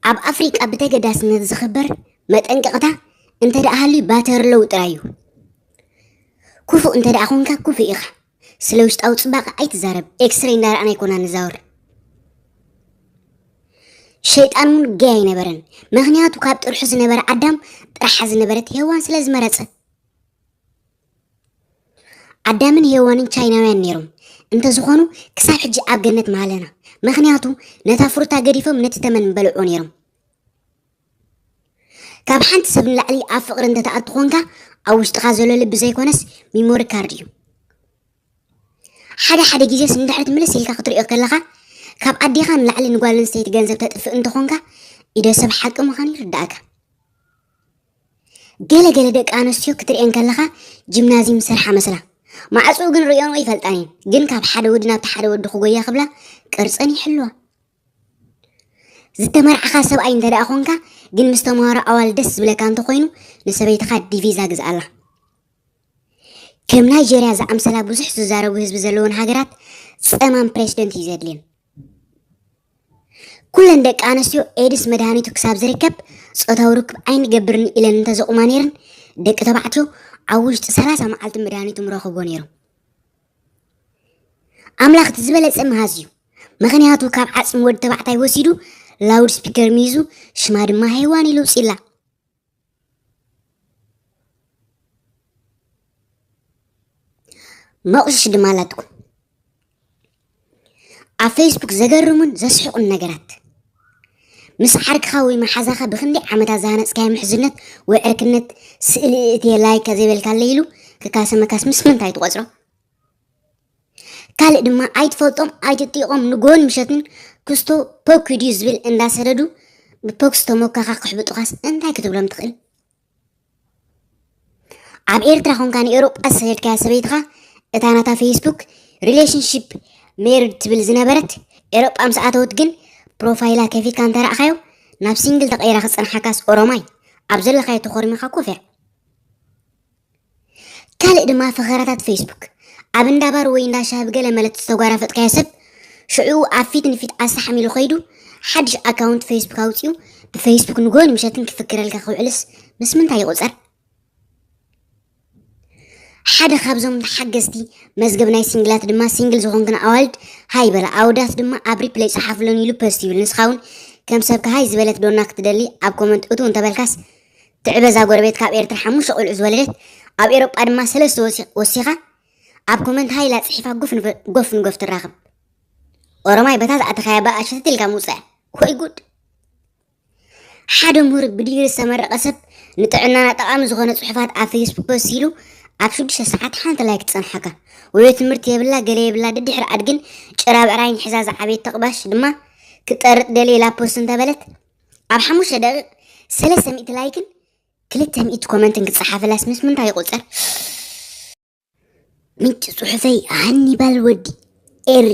ኣብ ኣፍሪቃ ብተገዳስነት ዝኽበር መጠንቀቕታ እንተ ደኣ ሃልዩ ባተር ሎው ጥራይ እዩ። ክፉእ እንተ ደኣ ኾንካ ክፉእ ኢኻ። ስለ ውሽጣዊ ጽባቐ ኣይትዛረብ። ኤክስሬይ እንዳረኣና ኣይኮና ንዛወር። ሸይጣን እውን ገይ ኣይነበረን። ምኽንያቱ ካብ ጥርሑ ዝነበረ ኣዳም ጥራሓ ዝነበረት ሄዋን ስለ ዝመረጸ። ኣዳምን ሄዋንን ቻይናውያን ነይሮም እንተዝኾኑ ክሳብ ሕጂ ኣብ ገነት ምሃለና። ምኽንያቱ ነታ ፍሩታ ገዲፎም ነቲ ተመን ምበልዕዎ ነይሮም። ካብ ሓንቲ ሰብ ንላዕሊ ኣብ ፍቕሪ እንተትኣቱ ኾንካ ኣብ ውሽጥኻ ዘሎ ልቢ ዘይኮነስ ሚሞሪ ካርድ እዩ። ሓደ ሓደ ግዜስ ንድሕሪት ምልስ ኢልካ ክትሪኦ ከለኻ ካብ ኣዴኻ ንላዕሊ ንጓል ኣንስተይቲ ገንዘብ ተጥፍእ እንተኾንካ ኢደ ሰብ ሓቂ ምዃኑ ይርዳእካ። ገለ ገለ ደቂ ኣንስትዮ ክትሪኤን ከለኻ ጂምናዚም ዝሰርሓ መስላ። ማዕፅኡ ግን ርእዮን ኣይፈልጣን እየን። ግን ካብ ሓደ ወዲ ናብቲ ሓደ ወዲ ክጎያ ክብላ ቅርፀን ይሕልዋ። ዝተመርዓኻ ሰብኣይ እንተ ደኣ ኾንካ ግን ምስ ተምሃሮ ኣዋልድ ደስ ዝብለካ እንተኾይኑ ንሰበይትኻ ዲቪዛ ግዝኣላ። ከም ናይጀርያ ዝኣምሰላ ብዙሕ ዝዛረቡ ህዝቢ ዘለወን ሃገራት ጸማም ፕሬዝደንት እዩ ዘድልየን። ኩለን ደቂ ኣንስትዮ ኤድስ መድሃኒቱ ክሳብ ዝርከብ ጾታዊ ርክብ ኣይንገብርን ኢለን እንተዘቑማ ነይረን፣ ደቂ ተባዕትዮ ኣብ ውሽጢ ሰላሳ መዓልቲ መድሃኒቱ ምረኸቦ ነይሮም። ኣምላኽ እቲ ዝበለጸ ምሃዝ እዩ። ምኽንያቱ ካብ ዓጽሚ ወዲ ተባዕታይ ወሲዱ ላውድ ስፒከር ሚዙ ሽማ ድማ ሄዋን ኢሉ ውጺላ። መቑሽሽ ድማ ኣላትኩም። ኣብ ፌስቡክ ዘገርሙን ዘስሕቑን ነገራት። ምስ ዓርክኻ ወይ መሓዛኻ ብኽንደይ ዓመታት ዝሃነጽካዮ ምሕዝነት ወይ ዕርክነት ስእሊ እእትየ ላይክ ከዘይበልካለይ ኢሉ ክካሰመካስ ምስ ምንታይ ትቖጽሮ? ካልእ ድማ ኣይትፈልጦም ኣይትጥይቖም ንጎን ምሸትን ክስቶ ፖኪ ድዩ ዝብል እንዳሰደዱ ብፖክስ ተሞካኻ ክሕብጡኻስ እንታይ ክትብሎም ትኽእል? ኣብ ኤርትራ ኾንካ ንኤውሮጳ ዝሰደድካያ ሰበይትኻ እታ ናታ ፌስቡክ ሪሌሽንሺፕ ሜርድ ትብል ዝነበረት ኤውሮጳ ምስ ኣተወት ግን ፕሮፋይላ ከፊትካ እንተረእኻዮ ናብ ሲንግል ተቐይራ ክጸንሓካስ ኦሮማይ ኣብ ዘለኻዮ ተኾርሚኻ ኮፍ እያ። ካልእ ድማ ፈኸራታት ፌስቡክ ኣብ እንዳ ባር ወይ እንዳ ሻሂ ብገለ መለት ዝተጓራፈጥካዮ ሰብ ሽዑ ኣብ ፊት ንፊት ኣሳሕሚሉ ኸይዱ ሓድሽ ኣካውንት ፌስቡክ ኣውፂኡ ብፌስቡክ ንጎን ምሸትን ክፍክረልካ ክውዕልስ ምስ ምንታይ ይቑፀር? ሓደ ካብዞም ተሓገዝቲ መዝገብ ናይ ሲንግላት ድማ ሲንግል ዝኾንክን ኣዋልድ ሃይ በላ ኣወዳት ድማ ኣብ ሪፕለይ ፀሓፍሎን ኢሉ ፖስት ይብል። ንስኻ እውን ከም ሰብካ ሃይ ዝበለት ዶና ክትደሊ ኣብ ኮመንት እቱ እንተበልካስ ትዕበዛ ጎረቤት ካብ ኤርትራ ሓሙሽተ ቆልዑ ዝወለደት ኣብ ኤሮጳ ድማ ሰለስተ ወሲ- ወሲኻ ኣብ ኮመንት ሃይላ ጽሒፋ ጎፍ ንፈ- ጎፍ ንጎፍ ትራኸብ። ኦሮማይ በታ ዝኣተኻያ በኣ ሸተት ኢልካ ምውጻእ። ወይ ጉድ! ሓደ ምሁር ብዲግሪ ዝተመረቐ ሰብ ንጥዕናና ጠቓሚ ዝኾነ ጽሑፋት ኣብ ፌስቡክ ፖስት ኢሉ ኣብ ሽዱሽተ ሰዓት ሓንቲ ላይክ ትጸንሓካ። ወይ ትምህርቲ የብላ ገለ የብላ ደድሕሪ ኣድግን ጭራ ብዕራይን ሒዛ ዝዓበየት ተቕባሽ ድማ ክጠርጥ ደልየ ኢላ ፖስት እንተበለት ኣብ ሓሙሽተ ደቂቕ ሰለስተ ሚእቲ ላይክን ክልተ ሚእቲ ኮመንትን ክጸሓፈላስ ምስ ምንታይ ይቑጸር? ምንጪ ጽሑፈይ ሃኒባል ወዲ ኤሪ።